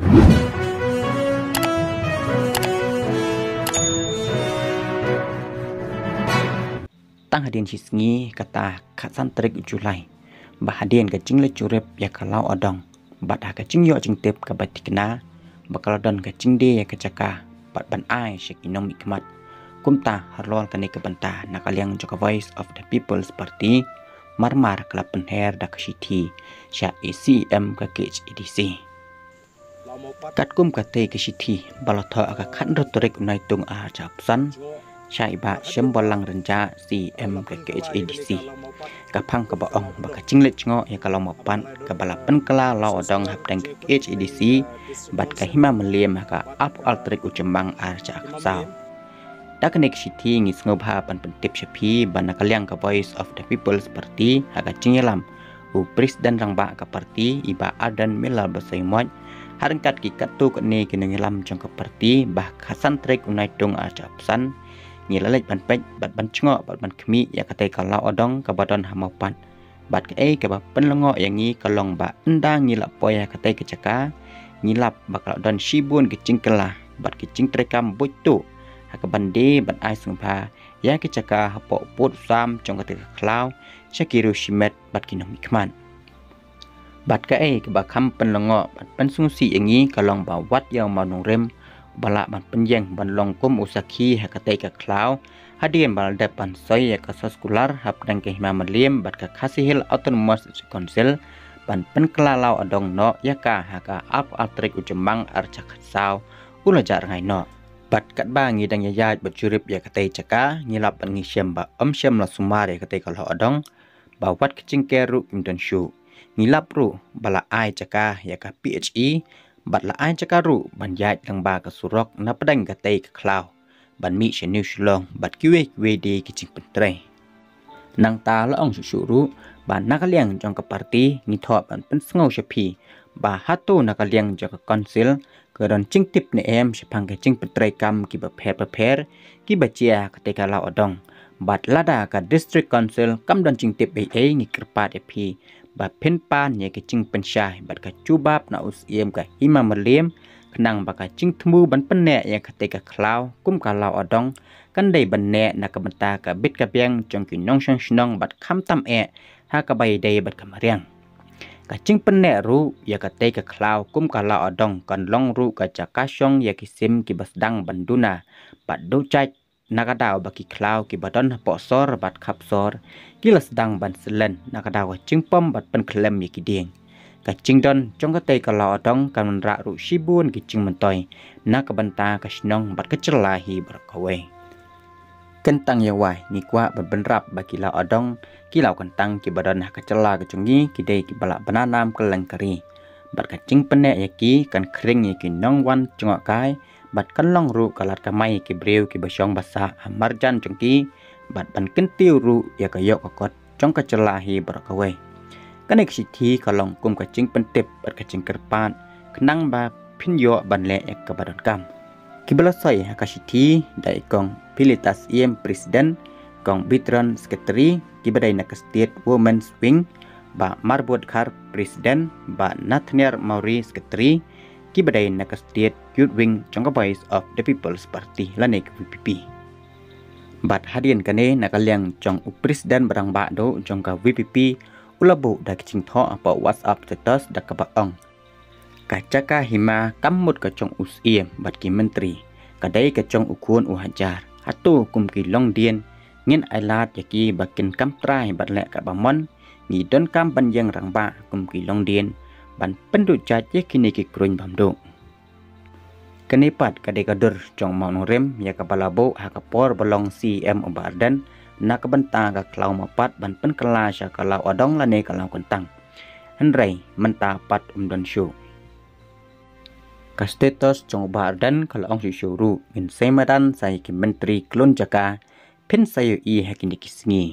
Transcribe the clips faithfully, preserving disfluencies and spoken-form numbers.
Tang hadien shi sngi kata khatsan tarik u July, ba hadien ka jingleit jurip ïa ka Law Adong bad ha ka jingïoh jingtip kaba thikna ba ka la don ka jingdie ïa ka jaka bad ban ai sha ki nongmihkhmat, kumta halor kane ka bynta na ka liang jong ka Voice of the People's Party, mar mar ka la pynher da ka shithi sha i C E M ka K H A D C. Katkum katei ka shithi ba la thoh ha ka khathynriew tarik u Naitung arhajar arphew san sha i Bah Shemborlang Rynjah, C E M ka K H A D C, ka phang kaba ong ba ka jingleit jngoh ïa ka Law Mawpat kaba la pynkylla Law Adong hapdeng ka K H A D C bad ka Hima Mylliem ha ka arphew ar tarik u Jymmang arhajar khatsaw. Da kane ka shithi ngi sngewbha ban pyntip sha phi ba na ka liang ka Voice of the People's Party ha ka jingïalam u President Rangbah ka party i Bah Ardent Miller Basaiawmoit, ha ryngkat ki katto katne ki nongïalam jong ka party, ba ha ka khatsan tarik u Naitung arhajar arphew san ngi la leit ban peit bad ban jngoh bad ban khmih ïa katei ka Law Adong kaba don ha Mawpat. Bad kaei kaba pynlyngngoh ïa ngi ka long ba ynda ngi la poi ha katei ka jaka, ngi lap ba ka la don shibun ki jingkylla bad ki jingtreikam buit tuh ha kaban die ban ai sngewbha ïa ki jaka hapoh pud u sam jong katei ka khlaw sha ki riew shimet bad ki nongmihkhmat. Bad kaei kaba kham pynlyngngoh bad pynsngewsih ïa ngi ka long ba wat ïa u mawnongrim ba lah ban pynïeng ban long kum u sakhi ha katei ka khlaw hadien ba la dep ban soi ïa ka soskular hapdeng ka Hima Mylliem bad ka Khasi Hills Autonomous District Council ban pynkylla Law Adong noh ïa ka ha ka arphew ar tarik u Jymmang arhajar khatsaw u la jah rngai noh. Bad katba ngi dang ïaid bad jurip ïa katei jaka ngi lap bad ngi shem ba ym shym la sumar ïa katei ka Law Adong, ba wat ka jingker ruh kim don shuh. Ngi lap ruh ba la ai jaka ïa ka P H E bad la ai jaka ruh ban ïaid lyngba ka surok na pdeng katei ka khlaw ban mih sha New Shillong bad kiwei kiwei de ki jingpyntrei. Nangta la ong shuh shuh ruh ba na ka liang jong ka party ngi thoh ban pynsngew sha phi ba hato na ka liang jong ka council ka don jingtip ne em shaphang ka jingpyntrei kam kiba pher bapher kiba jia ha katei ka Law Adong. Bad lada ka District Council kam don jingtip ei ei ngi kyrpad ïa phi ba phin pan ïa ka jingpynshai bad ka jubab na u Syiem ka Hima Mylliem khnang ba ka jingthmu ban pynneh ïa katei ka khlaw kum ka Law Adong kan dei ban neh na ka bynta ka bit ka biang jong ki nongshong shnong bad khamtam eh ha kaba ïadei bad ka mariang. Ka jingpynneh ruh ïa katei ka khlaw kum ka Law Adong kan long ruh ka jaka shong ïa ki sim kiba sdang ban duna bad duh jait na ka daw ba ki khlaw kiba don hapoh sor bad khap sor ki la sdang ban syllen na ka daw ka jingpom bad pynkhlem ïa ki dieng. Ka jingdon jong katei ka Law Adong kan wanrah ruh shibun ki jingmyntoi na ka bynta ka shnong bad ka jylla hi baroh kawei. Kyntang ïa wai ngi kwah ban bynrap ba ki Law Adong, ki law kyntang kiba don ha ka jylla ka jong ngi ki dei kiba lah bna nam kylleng ka ri. Bad ka jingpynneh ïa ki kan khring ïa ki nongwan jngohkai bad kan long ruh ka lad kamai ïa ki briew kiba shong basa ha marjan jong ki bad ban kyntiew ruh ïa ka ïoh ka kot jong ka jylla hi baroh kawei. Kane ka shithi ka long kum ka jingpyntip bad ka jingkyrpad khnang ba phin ïoh ban leh ïa kaba donkam. Kiba la soi ha ka shithi da i Kong Philitas Ïem, President, Kong Bitron, Secretary, kiba dei na ka State Women's Wing, Bah Marbud Khar, President, Bah Nathaniel Mawrie, Secretary, kiba dei na ka State Youth Wing jong ka Voice of the People's Party lane ka V P P. Bad hadien kane na ka liang jong u President ba rangbah duh jong ka V P P u la buh da ka jingthoh hapoh WhatsApp status da kaba ong: Ka jaka hima kam mut ka jong u Syiem bad ki myntri, ka dei ka jong u khun u hajar. Hato kum ki longdien ngin ailad ïa ki ba kin kam trai bad leh kaba mon? Ngi donkam ban ïeng rangbah kum ki longdien ban pynduh jait ïa kine ki kruiñ bymduh. Kane pat ka dei ka dur jong u mawnongrim ïa kaba la buh ha ka por ba long C E M u Bah Ardent na ka bynta ka khlaw Mawpat ban pynkylla sha ka Law Adong lane ka law kyntang. Hynrei mynta pat um don shuh. Ka status jong u Bah Ardent ka la ong shuh shuh ruh, ngin sei madan sa ïa ki myntri khlun jaka, phin sa ïohi ha kine ki sngi.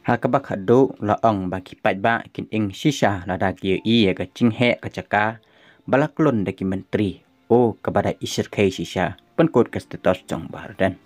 Ha kaba khatduh la ong ba ki paidbah kin ing shisha lada ki ïohi ïa ka jingheh ka jaka ba la khlun da ki myntri, oh kaba da i shyrkhei shisha. Pynkut ka status jong u Bah Ardent.